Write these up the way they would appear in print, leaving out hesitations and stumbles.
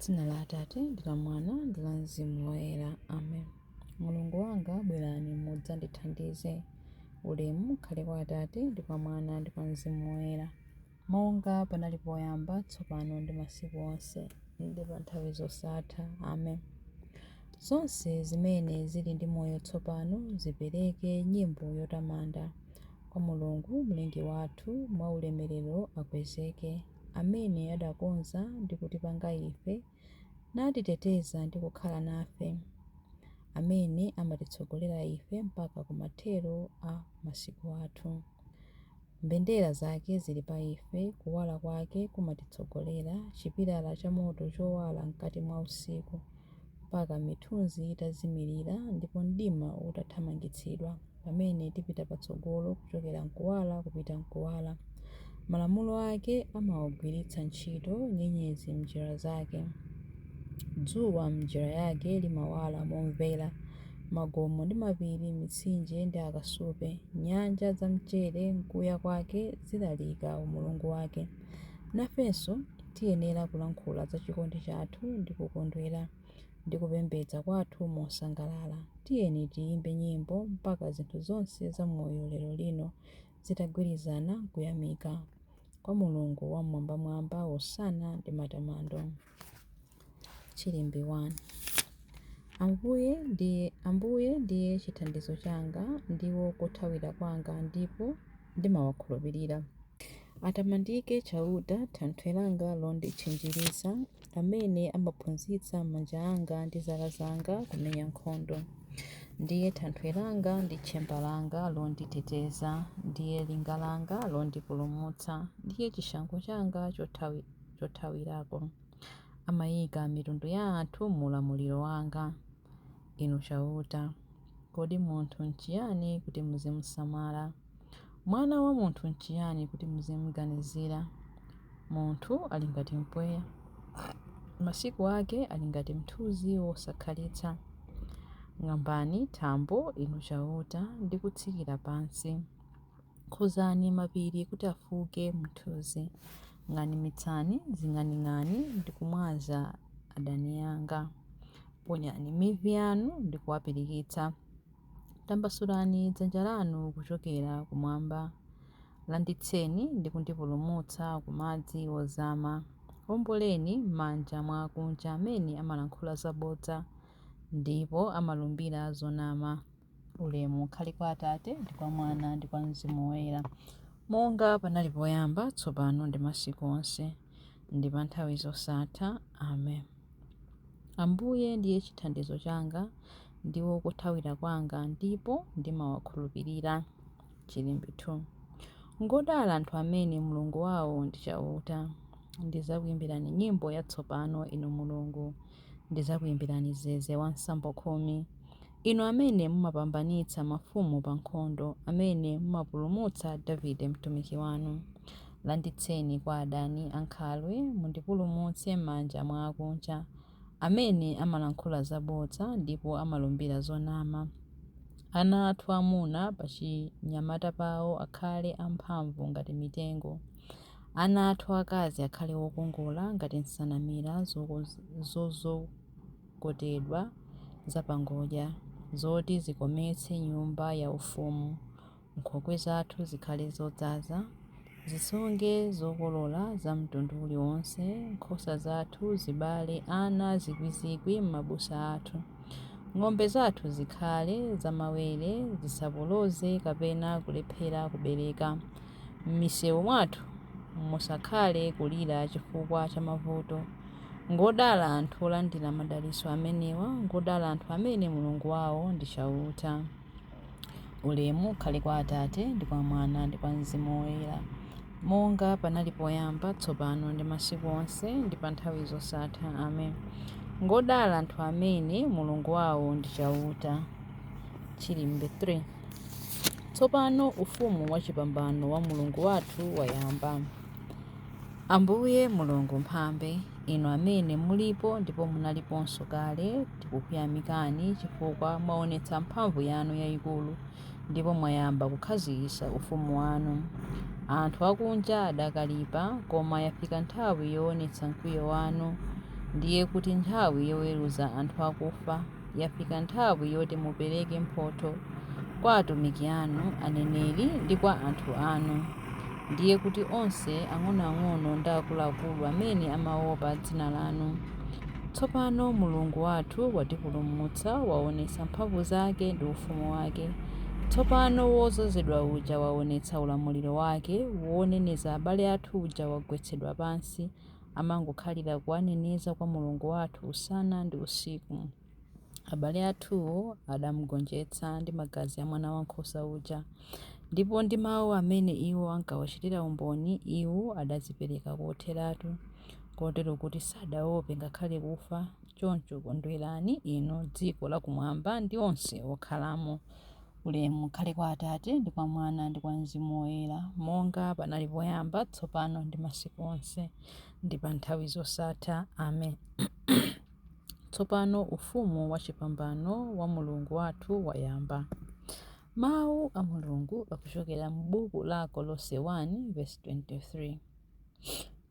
Dzina la Atate, ndi la Mwana, ndi la Mzimu Woyera. Amen. Mulungu wanga, bwerani mudzandithandize. Ulemu ukhale kwa Atate, ndi kwa Mwana, ndi kwa Mzimu Woyera, monga panali poyamba, tsopano ndi masiku onse, ndi pa nthawi zosatha. Amen. Zonse zimene zili ndi moyo tsopano zipereke nyimbo yotamanda kwa Mulungu Mlengi wathu, mwa ulemerero akwezeke, amene adakonza ndi kutipanga ife, natiteteza ndi kukhala nafe, amene amatitsogolera ife mpaka kumathero a masiku athu. Mbendera zake zili pa ife, kuwala kwake kumatitsogolera, chipilala chamoto chowala mkati mwa usiku, mpaka mithunzi itazimirira ndipo mdima utathamangitsidwa, pamene tipita patsogolo kuchokera m'kuwala kupita m'kuwala. Malamulo ake amawagwiritsa ntchito, nyenyezi m'njira zake. Dzuwa m'njira yake limawala momvera, magomo ndi mapiri, mitsinje ndi akasupe, nyanja zamchere m'kuya kwake zilalika umulungu wake. Nafenso tiyenera kulankhula za chikondi chathu ndi kukondwera, ndi kupembedza kwathu mosangalala. Tiyeni tiyimbe nyimbo mpaka zinthu zonse za moyo lero lino zitagwirizana n'kuyamika kwa Mulungu Wam'mwambamwamba, hosana ndi matamando. Chilimbi 1. Ambuye ndiye chithandizo changa, ndiwo kothawira kwanga ndipo ndimawakhulupirira. Atamandike Chauta, thanthwe langa londitchinjiriza, amene amaphunzitsa manja anga ndi zala zanga kumenya nkhondo. Ndiye thanthwe langa ndi tchemba langa londiteteza, ndiye linga langa londipulumutsa, ndiye chishango changa chothawirako. Amayika mitundu ya anthu mu ulamuliro wanga. Inu Chauta, kodi munthu n'chiyani kuti muzimusamala? Mwana wa munthu n'chiyani kuti muzimuganizira? Munthu ali ngati mpweya, masiku ake ali ngati mthunzi wosakhalitsa. Ng'ambani thambo, Inu Chauta, ndi kutsikira pansi. Khuzani mapiri kuti afuke mthunzi. Ng'animitsani zing'aning'ani ndi kumwaza adani anga. Ponyani mivi yanu ndi kuwapirikitsa. Tambasulani dzanja lanu kuchokera kumwamba. Landitseni ndi kundipulumutsa ku madzi ozama. Omboleni m'manja mwa akunja amene amalankhula zabodza ndipo amalumbira zonama. Ulemu ukhale kwa Atate, ndi kwa Mwana, ndi kwa Mzimu Woyera, monga panali poyamba, tsopano ndi masiku onse, ndi pa nthawi zosatha. Amen. Ambuye ndiye chithandizo changa, ndiwo kothawira kwanga, ndipo ndimawakhulupirira. Chilimbi 2. Ngodala anthu amene Mulungu wawo ndi Chauta. Ndidzakuyimbirani nyimbo yatsopano, Inu Mulungu. Ndidzakuyimbirani zeze wa nsambo 10. Inu amene mumapambanitsa mafumu pa nkhondo, amene mumapulumutsa Davide mtumiki wanu. Landitseni kwa adani ankhalwe, mundipulumutse m'manja mwa akunja, amene amalankhula zabodza ndipo amalumbira zonama. Ana athu amuna pachinyamata pawo akhale amphamvu ngati mitengo. Ana athu akazi akhale okongola ngati nsanamira zozokotedwa zapangodya, zoti zikometse nyumba yaufumu. Nkhokwe zathu zikhale zodzaza, zisunge zokolola za mtundu uliwonse, nkhosa zathu zibale ana zikwizikwi m'mabusa athu. Ng'ombe zathu zikhale zamawere, zisapoloze kapena kulephera kubereka. M'misewu mwathu musakhale kulira chifukwa cha mavuto. Ngodala anthu olandira madalitso amenewa, ngodala anthu amene Mulungu wawo ndi Chauta. Ulemu ukhale kwa Atate, ndi kwa Mwana, ndi kwa Mzimu Woyera, monga panali poyamba, tsopano ndi masiku onse, ndi pa nthawi zosatha. Amen. Ngodala anthu amene Mulungu wawo ndi Chauta. Chilimbi 3. Tsopano ufumu wachipambano wa Mulungu wathu wayamba. Ambuye Mulungu Mphambe, inu amene mulipo ndipo munaliponso kale, tikukuyamikani chifukwa mwaonetsa mphamvu yanu yayikulu ndipo mwayamba kukhazikitsa ufumu wanu. Anthu akunja adakalipa, koma yafika nthawi yoonetsa mkwiyo wanu. Ndiye kuti nthawi yoweruza anthu akufa yafika, nthawi yoti mupereke mphotho kwa atumiki anu, aneneri, ndi kwa anthu anu. Ndiye kuti onse, ang'onoang'ono ndi akuluakulu, amene amaopa dzina lanu. Tsopano Mulungu wathu watipulumutsa, waonetsa mphamvu zake ndi ufumu wake. Tsopano wodzozedwa uja waonetsa ulamuliro wake, woneneza abale athu uja wagwetsedwa pansi, amangokhalira kuwaneneza kwa Mulungu wathu usana ndi usiku. Abale athuwo adamugonjetsa ndi magazi a Mwanawankhosa uja, ndipo ndi mawu amene iwo ankawachitira umboni. Iwo adadzipereka kotheratu, kotero kuti sadaope ngakhale kufa. Choncho kondwerani inu dziko lakumwamba ndi onse okhalamo. Ulemu ukhale kwa Atate, ndi kwa Mwana, ndi kwa Mzimu Woyera, monga panali poyamba, tsopano ndi masiku onse, ndi pa nthawi zosatha. Amen. Tsopano ufumu wachipambano wa Mulungu wathu wayamba. Mawu a Mulungu akuchokera m'buku la Akolose 1 verse 23.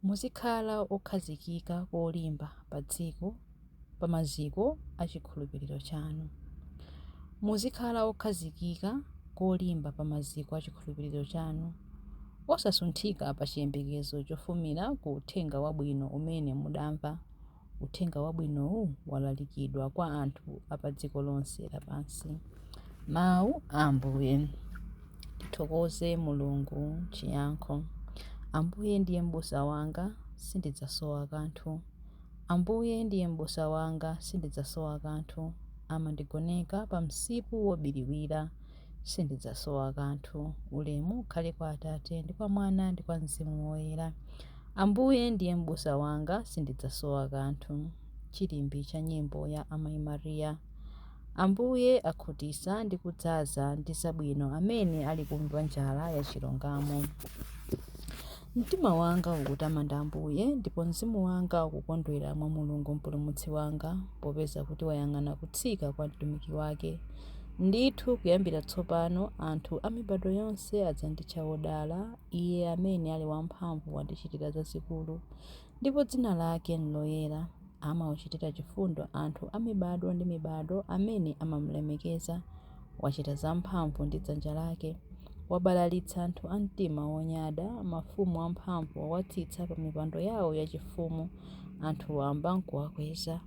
Muzikhala okhazikika kolimba pa dziko pa maziko a chikhulupiriro chanu. Muzikhala okhazikika kolimba pa maziko a chikhulupiriro chanu, osasunthika pa chiyembekezo chofumira ku uthenga wabwino umene mudamva. Uthenga wabwinowu walalikidwa kwa anthu a pa dziko lonse lapansi. Mawu a Ambuye. Tithokoze Mulungu. Chiyankho. Ambuye ndiye m'busa wanga, sindidzasowa kanthu. Ambuye ndiye m'busa wanga, sindidzasowa kanthu. Amandigoneka pa msipu wobiriwira, sindidzasowa kanthu. Ulemu ukhale kwa Atate, ndi kwa Mwana, ndi kwa Mzimu Woyera. Ambuye ndiye m'busa wanga, sindidzasowa kanthu. Chilimbi cha nyimbo ya Amayi Mariya. Ambuye akhutitsa ndi kudzaza ndi zabwino amene ali kumva njala ya chilungamo. Mtima wanga ukutamanda Ambuye, ndipo mzimu wanga ukukondwera mwa Mulungu Mpulumutsi wanga, popeza kuti wayang'ana kutsika kwa mtumiki wake. Ndithu kuyambira tsopano anthu a mibado yonse adzanditcha wodala. Iye amene ali wamphamvu wandichitira zazikulu, ndipo dzina lake nloyera. Amawachitira chifundo anthu a mibado ndi mibado amene amamulemekeza. Wachita zamphamvu ndi dzanja lake. Wabalalitsa anthu a mtima wonyada. Mafumu amphamvu wawatsitsa pa mipando yawo yachifumu, anthu wamba nkuwakweza.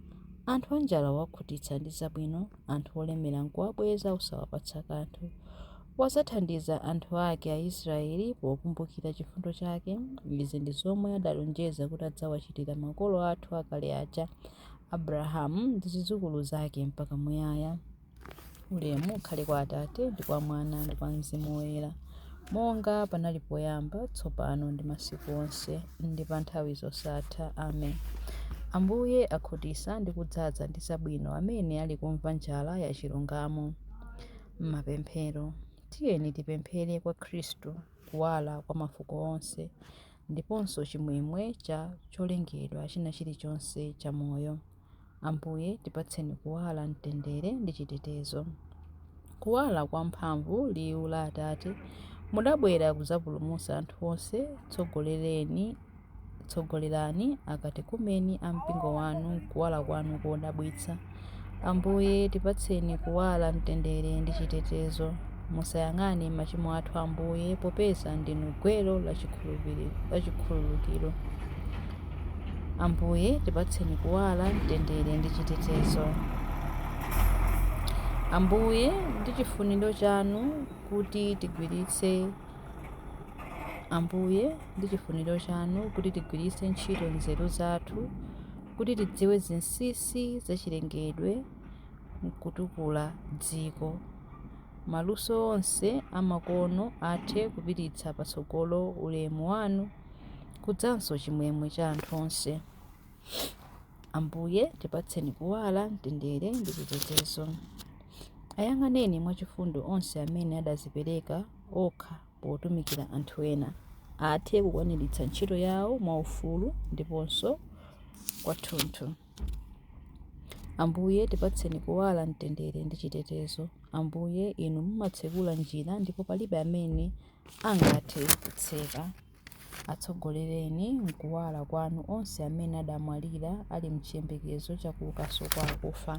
Anthu anjala wawakhutitsa ndi zabwino, anthu olemera nkuwabweza osawapatsa kanthu. Wadzathandiza anthu ake Aisraeli pokumbukira chifundo chake. Izi ndi zomwe adalonjeza kuti adzawachitira makolo athu akale aja, Abrahamu ndi zidzukulu zake mpaka muyaya. Ulemu ukhale kwa Atate, ndi kwa Mwana, ndi kwa Mzimu Woyera, monga panali poyamba, tsopano ndi masiku onse, ndi pa nthawi zosatha. Amen. Ambuye akhutitsa ndi kudzaza ndi zabwino amene ali kumva njala ya chilungamo. Mapemphero. Tiyeni tipemphere kwa Khristu, kuwala kwa mafuko onse, ndiponso chimwemwe cha cholengedwa china chilichonse cha moyo. Ambuye, tipatseni kuwala, mtendere ndi chitetezo. Kuwala kwa mphamvu, liwu la Atate, mudabwera kudzapulumutsa anthu onse. Tsogolerani akatekumeni a mpingo wanu kuwala kwanu kodabwitsa. Ambuye, tipatseni kuwala, mtendere ndi chitetezo. Musayang'ane machimo athu, Ambuye, popeza ndinu gwero la chikhululukiro. Ambuye, tipatseni kuwala, mtendere ndi chitetezo. Ambuye, ndi chifuniro chanu kuti tigwiritse Ambuye, ndi chifuniro chanu kuti tigwiritse ntchito nzeru zathu kuti tidziwe zinsinsi zachilengedwe nkutukula dziko. Maluso onse amakono athe kupititsa patsogolo ulemu wanu kudzanso chimwemwe cha anthu onse. Ambuye, tipatseni kuwala, mtendere ndi chitetezo. Ayang'aneni mwachifundo onse amene adadzipereka okha potumikira anthu ena, athe kukwaniritsa ntchito yawo mwaufulu ndiponso kwathunthu. Ambuye, tipatseni kuwala, mtendere ndi chitetezo. Ambuye, inu mumatsekula njira ndipo palibe amene angathe kutseka. Atsogolereni m'kuwala kwanu onse amene adamwalira ali m'chiyembekezo cha kuukanso kwa akufa.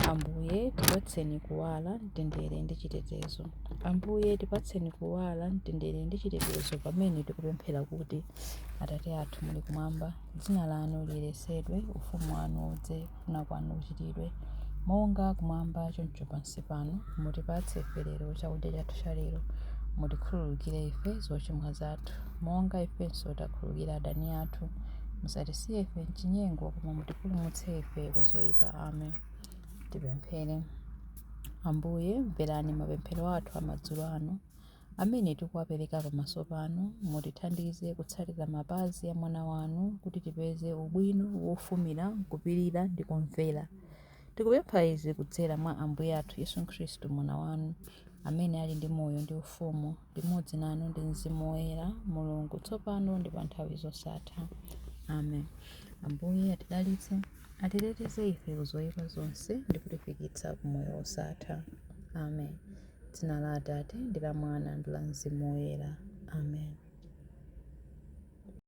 Ambuye, tipatseni kuwala, mtendere ndi chitetezo. Ambuye, tipatseni kuwala, mtendere ndi chitetezo pamene tikupemphera kuti, Atate athu muli kumwamba, dzina lanu liyeretsedwe, ufumu wanu udze, kufuna kwanu kuchitidwe, monga kumwamba choncho pansi pano. Mutipatse ife lero chakudya chathu cha lero. Mutikhululukire ife zochimwa zathu, monga ifenso takhululukira adani athu. Musatisiye ife m'chinyengo, koma mutipulumutse ife kwa zoyipa. Amen. Tipemphere. Ambuye, mverani mapemphero athu amadzulo ano, amene tikuwapereka pamaso panu. Mutithandize kutsatira mapazi a Mwana wanu kuti tipeze ubwino wofumira kupirira ndi kumvera. Tikupempha izi kudzera mwa Ambuye athu Yesu Khristu, Mwana wanu, amene ali ndi moyo ndi ufumu limodzi nanu ndi Mzimu Woyera, Mulungu, tsopano ndi pa nthawi zosatha. Amen. Ambuye atidalitse, atiteteze ife ku zoyipa zonse ndi kutifikitsa ku moyo wosatha. Amen. Dzina la Atate ndi la Mwana ndi la Mzimu Woyera. Amen.